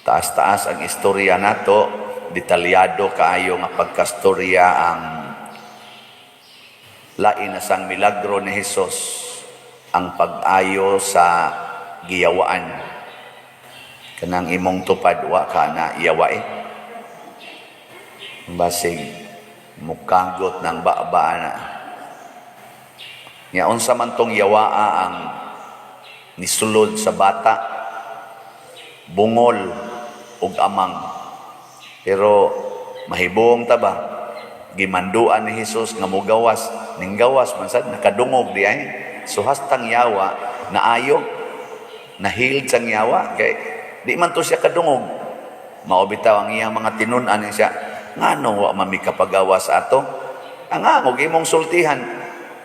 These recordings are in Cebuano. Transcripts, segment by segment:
Taas-taas ang istorya nato, detalyado kaayo nga pagkastorya ang lain na sang milagro ni Hesus, ang pag-ayo sa giyawaan. Kanang imong tupad, wa ka na iyawa eh. Basig mukagot ng baba na. Nya unsa man tong yawaa ang nisulod sa bata, bungol ug amang. Pero mahibong ta ba? Gimanduan ni Hesus nga mugawas, ning gawas man sad, nakadungog di ay. So hastang yawa naayo, nahiled sang yawa kay di man to siya kadungog. Mao bitaw ang iyang mga tinun-an siya, ngano wa man mi kapagawas ato? Ang angog imong sultihan,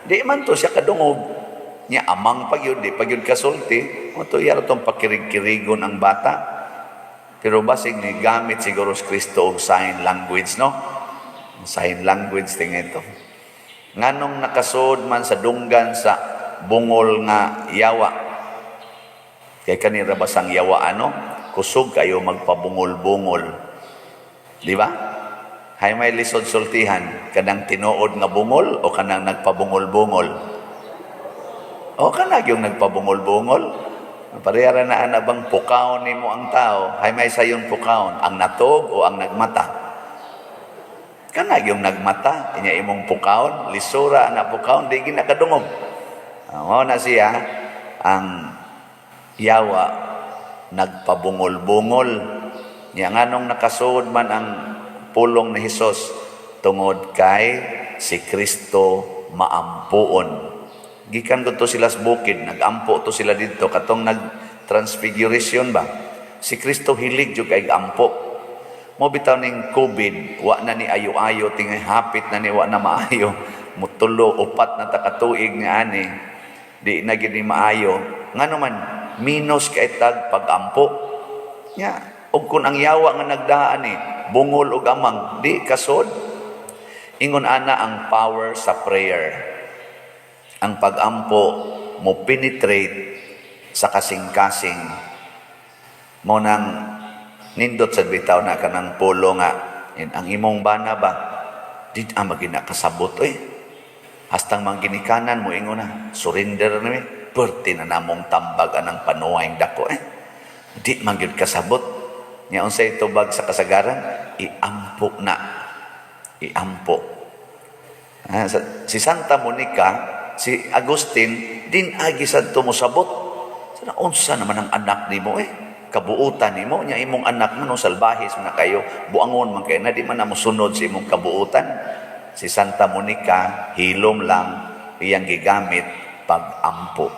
di man to siya kadungog. Nya amang pa gyud, di pa gyud kasulti. Mo to iya tong pakirig-kirigon ang bata. Pero basig ni gamit siguro si Kristo og sign language, no? Sign language ting ito. Nganong nakasud man sa dunggan sa bungol nga yawa? Kay kanira basang yawa ano? Kusog kayo magpabungol-bungol. Di ba? Hay may lisod sultihan, kanang tinuod nga bungol o kanang nagpabungol-bungol? O kanang yung nagpabungol-bungol? Parehara na ana bang pukawon nimo ang tao, hay may sayon pukawon, ang natog o ang nagmata? Kanang yung nagmata, inya imong pukawon, lisura na pukawon, di ginakadungog. Mao na siya ang yawa nagpabungol-bungol. Nya nganong nakasuod man ang pulong ni Hesus? Tungod kay si Kristo maampuon. Gikan ko to sila sa bukid, nagampo to sila didto katong nag transfiguration ba. Si Kristo hilig jud kay ampo. Mo bitaw ning COVID, wa na ni ayo-ayo, tingay hapit na ni wa na maayo. Mutulo, upat na ta katuig nga ani. Di na gid ni maayo. Ngano man minus kay tag pagampo. Nya, ug kun ang yawa nga nagdaan ni bungol ug amang, di kasod. Ingon ana ang power sa prayer. Ang pagampo mo penetrate sa kasing-kasing mo. Nang nindot sa bitaw na kanang pulo nga in, ang imong bana ba di ang magina kasabot oy, hastang mangginikanan mo ingon na surrender na mi, perti na namong tambag anang panuway dako eh, di man gyud kasabot. Nya unsay tubag sa kasagaran? Iampo na, iampo. Si Santa Monica, si Agustin, din agi sadto mosabot. Sana unsa naman ang anak nimo eh? Kabuutan nimo nya imong anak man salbahis man na kayo, buangon man kayo na di man na mosunod sa imong kabuutan. Si Santa Monica, hilom lang iyang gigamit, pag-ampo.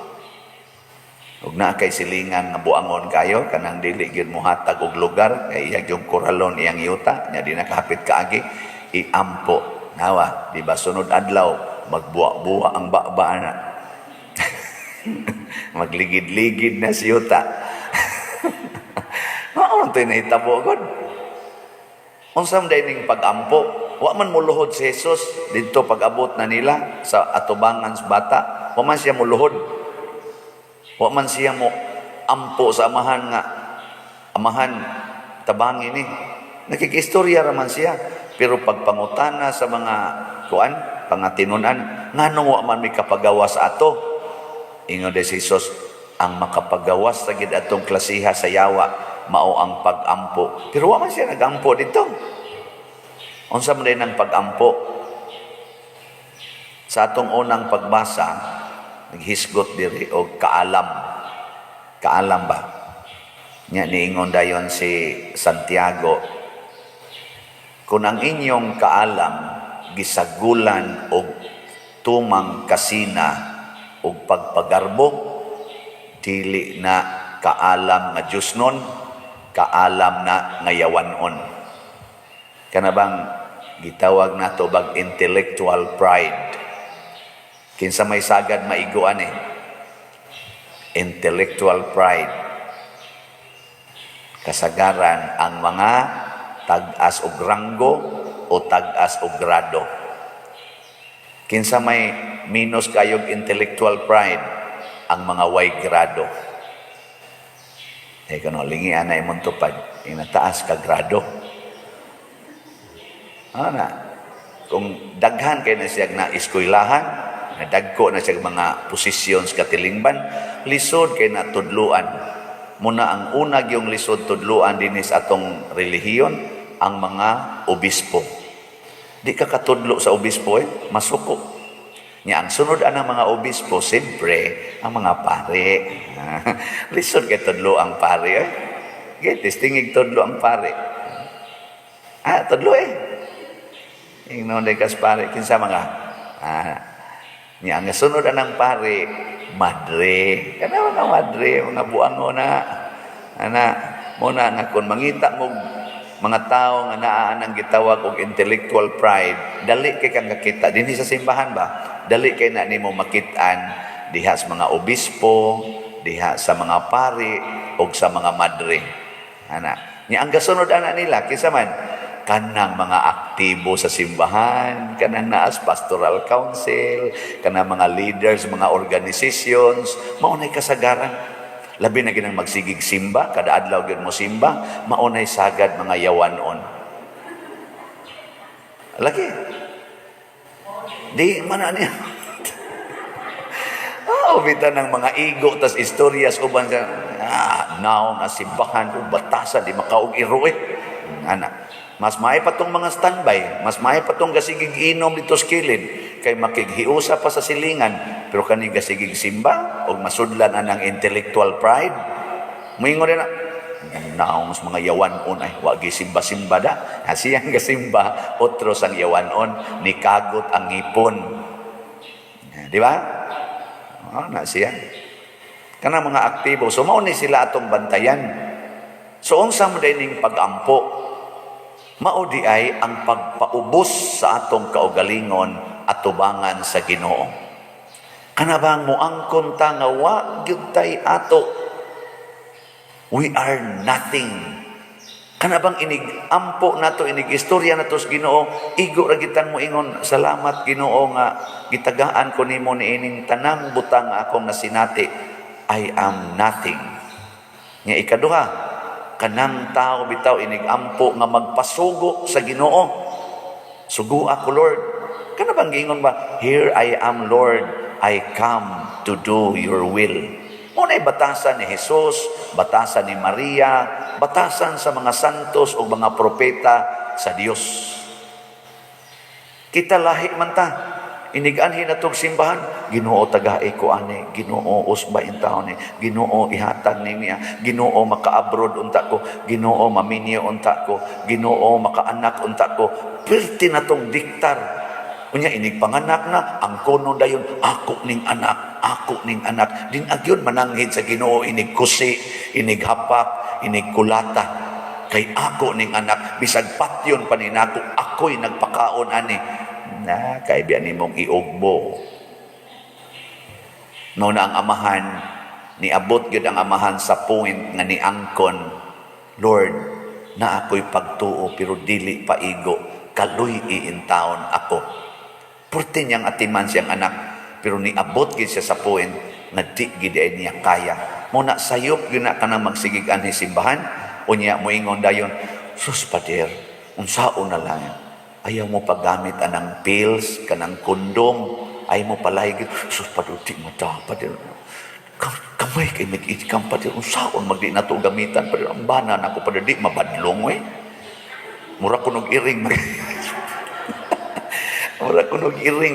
Ug naa kay silingan nga buangon kayo, kanang dili gyud mohatag og lugar kay iya yung koralon iyang yuta nya di nakahapit kaagi, iampo. Nawa, di ba sunod adlaw magbuwa-buwa ang baba na. Magligid-ligid na si yuta. Mao man to'y nahitabo god. Unsa man day ning pag-ampo? Wa man muluhod si Jesus didto pag-abot na nila sa atubangan sa bata. Wa man siya muluhod. Wa man siya mo ampo sa amahan nga, "Amahan, tabangi ni." Nakikistorya raman siya. Pero pagpangutana sa mga kuan, pangatinunan, nganong wa man mi kapagawas ato? Ingon si Jesus, ang makapagawas sa gid atong klasiha sa yawa mao ang pag-ampo. Pero wa man siya nagampo dito. Unsa man din ang pag-ampo? Sa atong unang pagbasa, naghisgot diri og kaalam. Kaalam ba? Nya niingon dayon si Santiago, kung ang inyong kaalam gisagulan og tumang kasina og pagpagarbo, dili na kaalam nga Diyosnon, kaalam na nga yawanon. Kana bang gitawag nato bag intellectual pride? Kinsa may sagad maiguan eh? Intellectual pride. Kasagaran ang mga tag-as og ranggo o tag-as og grado. Kinsa may minus kayog intellectual pride? Ang mga way grado. Eh, kano, lingian na imong tupad. Inataas ka grado. Ano na? Kung daghan kay na siya na eskwelahan, nadagko na siya mga posisyon sa katilingban, lisod kay na tudluan. Muna ang una gyung lisod tudluan dinhi sa atong relihiyon, ang mga obispo. Di ka katudlo sa obispo eh, masuko. Nya ang sunod anang mga obispo, siyempre, ang mga pare. Lisod kay tudlo ang pare eh. Gitis, tingig tudlo ang pare. Ah, tudlo eh. Ingnon day kas pare, kinsa mga nya ang sunod anang pare, madre. Kana mga madre, mga buango na. Ana, muna nga kung mangita mo mga tao nga naa nang gitawag og intellectual pride, dali kay kang kakita dinhi sa simbahan ba? Dali kay na nimo makit-an diha sa mga obispo, diha sa mga pari og sa mga madre. Ana. Nya ang gasunod ana nila kinsa man? Kanang mga aktibo sa simbahan, kanang naas pastoral council, kanang mga leaders, mga organizations, mao nay kasagaran. Labi na ginang magsigig simba, kada adlaw gyud mo simba, mao nay sagad mga yawanon. Lagi. Di man na niya. Ah, bita ng mga igo tas istoryas uban sa naon na simbahan o batasan di makaog iro eh. Ana. Mas maay pa tong mga standby, mas maay pa tong gasigig inom dito sa kilid kay makighiusa pa sa silingan, pero kani gasigig simba og masudlan anang intellectual pride. Moingon na naong sa mga yawanon ay wa simba-simba da. Asiyang gasimba otro sang yawanon ni kagot ang ngipon. Di ba? Oh, na siya. Kana mga aktibo. So mao ni sila atong bantayan. So unsa man day ning pag-ampo? Mao di ay ang pagpaubos sa atong kaugalingon at tubangan sa Ginoo. Kana bang muangkon ta nga wa gyud tay ato? We are nothing. Kana bang inig ampo nato, inig istorya nato sa Ginoo, igo ra gitan mo ingon, "Salamat, Ginoo, nga gitagaan ko nimo niining tanang butang nga akong nasinati. I am nothing." Nga ikaduha, kanang tao bitaw inig ampo nga magpasugo sa Ginoo. "Sugo ako, Lord." Kana bang giingon ba, "Here I am, Lord, I come to do your will." Muna batasan ni Jesus, batasan ni Maria, batasan sa mga santos o mga propeta sa Dios. Kita lahi man ta. Inig-anhi na tong simbahan, "Ginoo, tagai ko ani, Ginoo, usba intaon ni, Ginoo, ihatag ni niya, Ginoo, maka-abroad unta ko, Ginoo, maminyo unta ko, Ginoo, makaanak unta ko." Perti na tong diktar. Unya inig panganak na, ang kono dayon, "Ako ning anak, ako ning anak." Din agyon mananghid sa Ginoo inig kusi, inig hapak, inig kulata. Kay ako ning anak, bisag patyon pa ni nako, ako'y nagpakaon ani. Na, kay biya nimong iugbo. No na ang amahan, niabot gyud ang amahan sa point nga niangkon, "Lord, na ako'y pagtuo pero dili pa igo, kaluy iintaon ako." Purti niyang atiman siyang anak, pero niabot gyud siya sa point nga di gid ay niya kaya. Muna sayop gyud na kanang magsigig anhi simbahan, unya moingon dayon, "Sus, pader, unsaon na lang. Ayaw mo paggamit anang pills, kanang kondom, ayaw mo palay. Sus, pader, di mo pader. Kamay kay mag-ikam, pader, unsaon magdi na to gamitan, pader, ang bana nako, pader, di mabadlong we. Mura kunog iring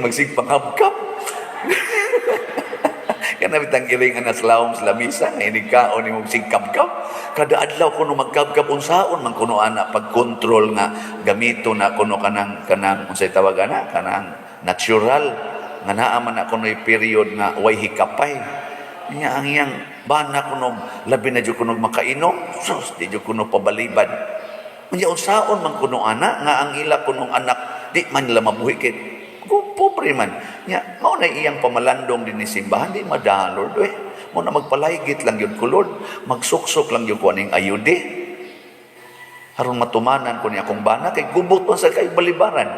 magsig panghabkap." Kana bitang iring nga naslawom sa lamisa nga inig kaon ni sig kabkab. Kada adlaw kuno magkabkab, unsaon man kuno ana pag-control nga gamito na kuno kanang unsay tawag ana, kanang natural nga naa man na kuno'y period nga way hikapay. Nya ang iyang bana kuno labi na jud kuno makainom, sus, di jud kuno pabalibad. Unya unsaon man kuno ana nga ang ila kunong anak di man nila mabuhi kay ko pobre man. Nya mao na iyang pamalandong dinhi simbahan, "Di madala, Lord eh. Mo na magpalaygit lang yun ko, Lord. Magsuksok lang yun ko aning ayude. Aron matumanan ko ni akong bana kay gubot man sa kay balibaran."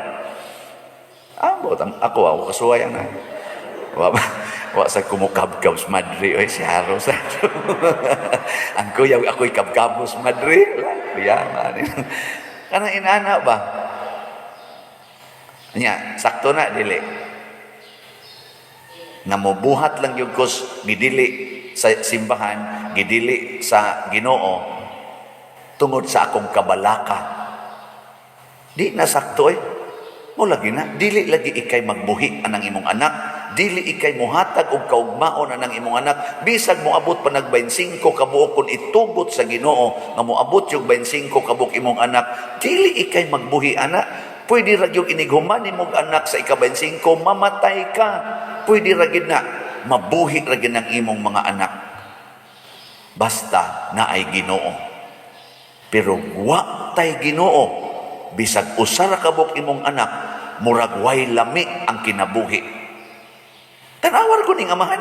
Ambot ang ako kasuway na. Wa sa kumukabkab sa madre, oy, si Haros. Ang kuya, ako'y kabkabos madre. Wala, kuya, man. Kanang inana ba? Nya, sakto na, dili. Nga mobuhat lang yung kus, gidili sa simbahan, gidili sa Ginoo, tungod sa akong kabalaka. Di na sakto eh. Mo lagi na, dili lagi ikay magbuhi anang imong anak, dili ikay muhatag og kaugmaon anang imong anak, bisag moabot pa nag 25 kabuok. Kun itugot sa Ginoo nga moabot yung 25 kabuok imong anak, dili ikay magbuhi ana. Pwede ra gyud inighuman nimong anak sa ika-25, mamatay ka. Pwede ra gyud na mabuhi ra gyud ang imong mga anak. Basta naay Ginoo. Pero wa tay Ginoo, bisag usa ra kabuok imong anak, murag way lami ang kinabuhi. Tanawar ko ning amahan,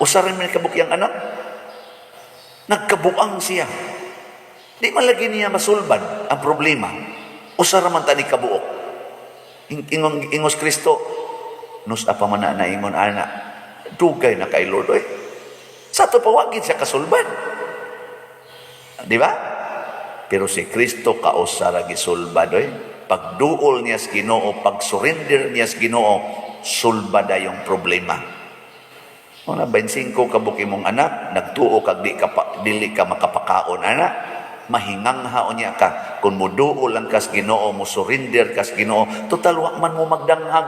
usa ra man kabuok iyang anak. Nagkabuang siya. Di man lagi niya masulbad ang problema. Usa ra man tani kabuok. Ingos Kristo, nus apa man na naingon ana, dugay na kay Lord oy. Sa ato pa wa gid siya kasulbad. Di ba? Pero si Kristo kausa ra gisulbad oy. Pagduol niya sa Ginoo, pag surrender niya sa Ginoo, sulbad yung problema. Una, 25 kabuok imong anak, nagtuo kag di ka pa, dili ka makapakaon ana, mahingangha unya ka. Kung muduol lang kas Ginoo, mo surrender kas Ginoo, total wa man mo magdanghag.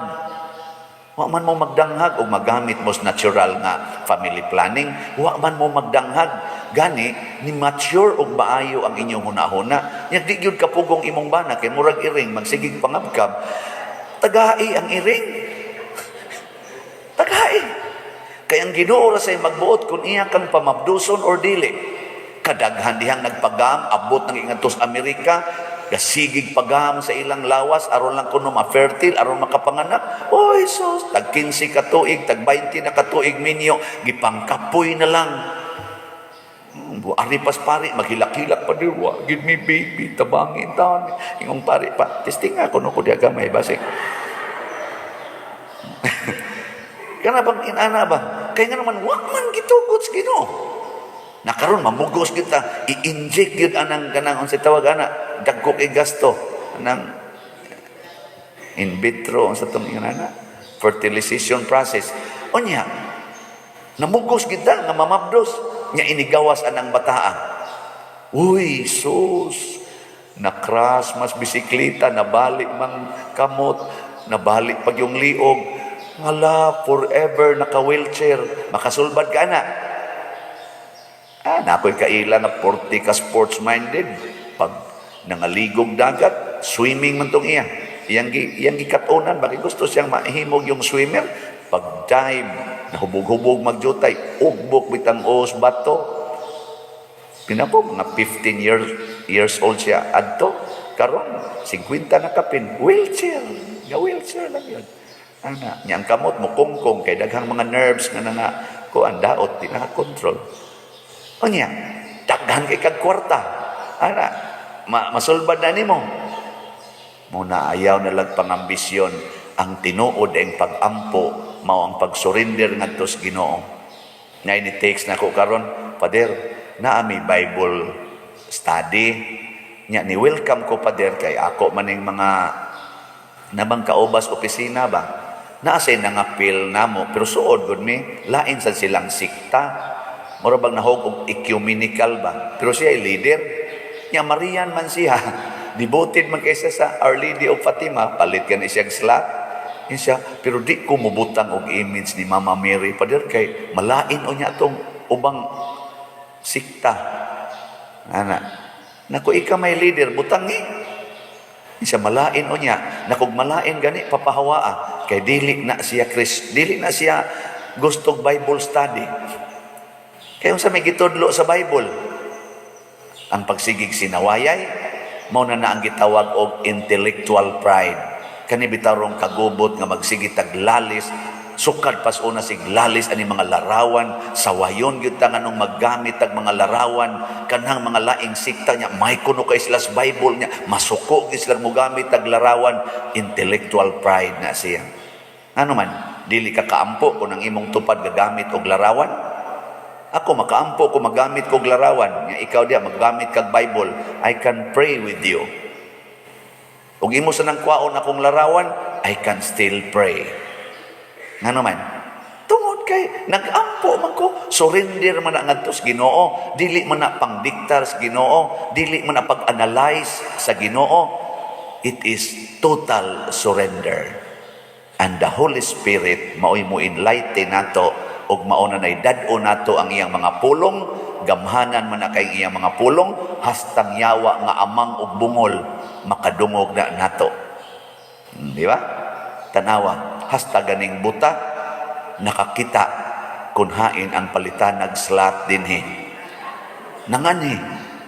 Wa man mo magdanghag o magamit mo sa natural nga family planning, wa man mo magdanghag. Gani ni mature og maayo ang inyong hunahuna. Nya di gyud kapugong imong bana kay murag iring magsigig pangabkab. Tagai ang iring. Tagai. Kay ang Ginoo ra say magbuot kung iya kang pamabduson or dili. Kadaghan dihang nagpagam, abot ng ingadtos Amerika, gasigig pagam sa ilang lawas aron lang kuno ma-fertile, aron makapanganak. Oy sus, tag 15 ka tuig, tag 20 na ka tuig minyo, gipangkapoy na lang. Ari pas pari, maghilak-hilak pa di, wa, give me baby, tabangin taon. Ingong pari pa, testing nga kuno ko di gamay basig. Kana bang inana ba? Kaya nga naman, wa man gitugot sa Ginoo. Nakaron mamugos kita, i-inject gyud anang kanang unsay tawag ana, dagko kay gasto anang in vitro, unsa tong inana, fertilization process. Unya, namugos kita nga mamabdos, nya inigawas anang bataa. Uy, sus, na-crash mas bisikleta, nabalik mang kamot, nabalik pag yung liog. Ngala, forever naka-wheelchair. Makasulbad ka na. Ah, nakoy kaila nga 40 ka sports-minded. Pag nangaligog dagat, swimming man tong iya. Iyang gikatunan, bakit gusto siyang mahimog yung swimmer? Pag dive, nahubog-hubog magjutay, ugbok bitang os bato. Pinako, mga 15 years old siya adto. Karon 50 na kapin, wheelchair. Nga wheelchair lang yun. Ana, nya ang kamot mo kungkong kay daghang mga nerves nga nga kuan daot di nakakontrol. Unya, daghan kay kag kwarta. Ana, masulbad na nimo. Muna ayaw na lang pangambisyon ang tinuod ang pag-ampo mao ang pag-surrender ngadto sa Ginoo. Nga ni text nako karon, "Pader, naa mi Bible study." Nya ni welcome ko, "Pader, kay ako maning mga nabang kaubas opisina ba." Naa say nangapil namo pero suod gud mi, lain sa silang sikta. Mura bang nahog og ecumenical ba? Pero siya ay leader. Nya Marian man siya. Devoted man kaysa sa Our Lady of Fatima, palit ka ni siyang slot. Yun siya, "Pero di ko mubutang og image ni Mama Mary, Pader, kay malain o niya atong ubang sikta." Ana. Nako, ika may leader, butang ni. Siya malain o niya. Nakog malain gani papahawaa kay dili na siya Chris, dili na siya gustog Bible study. Kay unsa may gitudlo sa Bible? Ang pagsigig sinawayay, mao na na ang gitawag og intellectual pride. Kani bitarong kagubot nga magsige taglalis, sukad pas una sig lalis ani mga larawan, sawayon gyud ta nganong maggamit tag mga larawan kanang mga laing sikta niya, may kuno kay sila sa Bible niya, masuko gyud sila mogamit tag larawan, intellectual pride na siya. Ano man? Dili ka kaampo kung ang imong tupad gagamit og larawan? Ako makaampo ko magamit kog larawan. Nga ikaw diya maggamit kag Bible, I can pray with you. Ug imo sa nang kwaon akong larawan, I can still pray. Ngano man? Tungod kay nag-ampo man ko, surrender man na ngadto sa Ginoo, dili man na pangdiktar sa Ginoo, dili man na pag-analyze sa Ginoo. It is total surrender. And the Holy Spirit maoy mo enlighten nato ug mao na nay dad-o nato ang iyang mga pulong, gamhanan man na kay iyang mga pulong hastang yawa nga amang ug bungol makadungog na nato. Di ba? Tanawa, hasta ganing buta nakakita kung hain ang palitanag slot dinhi. Nanganhi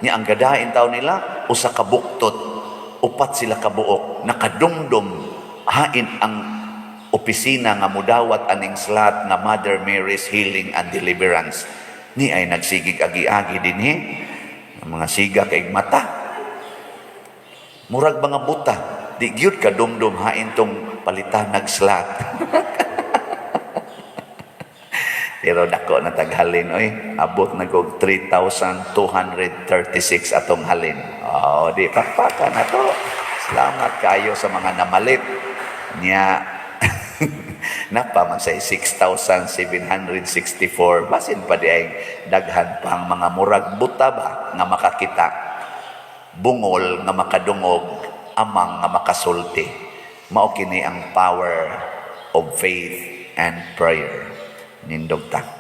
niya ang gadain tao nila usa ka buktot, upat sila ka buok nakadumdum hain ang opisina nga mudawat aning slot nga Mother Mary's Healing and Deliverance. Ni ay nagsigig agi-agi dinhi ang mga siga kay mata. Murag mga buta, di gyud ka dumdum hain tong palitanag slot. Pero dako na taghalin oy, abot na og 3,236 atong halin. Oh, di pakpakan na to. Salamat kayo sa mga namalit. Nya napa man say 6,764, basin pa di ay daghan pang mga murag buta ba nga makakita, bungol nga makadungog, amang nga makasulti. Mao kini ang power of faith and prayer. Nindog ta.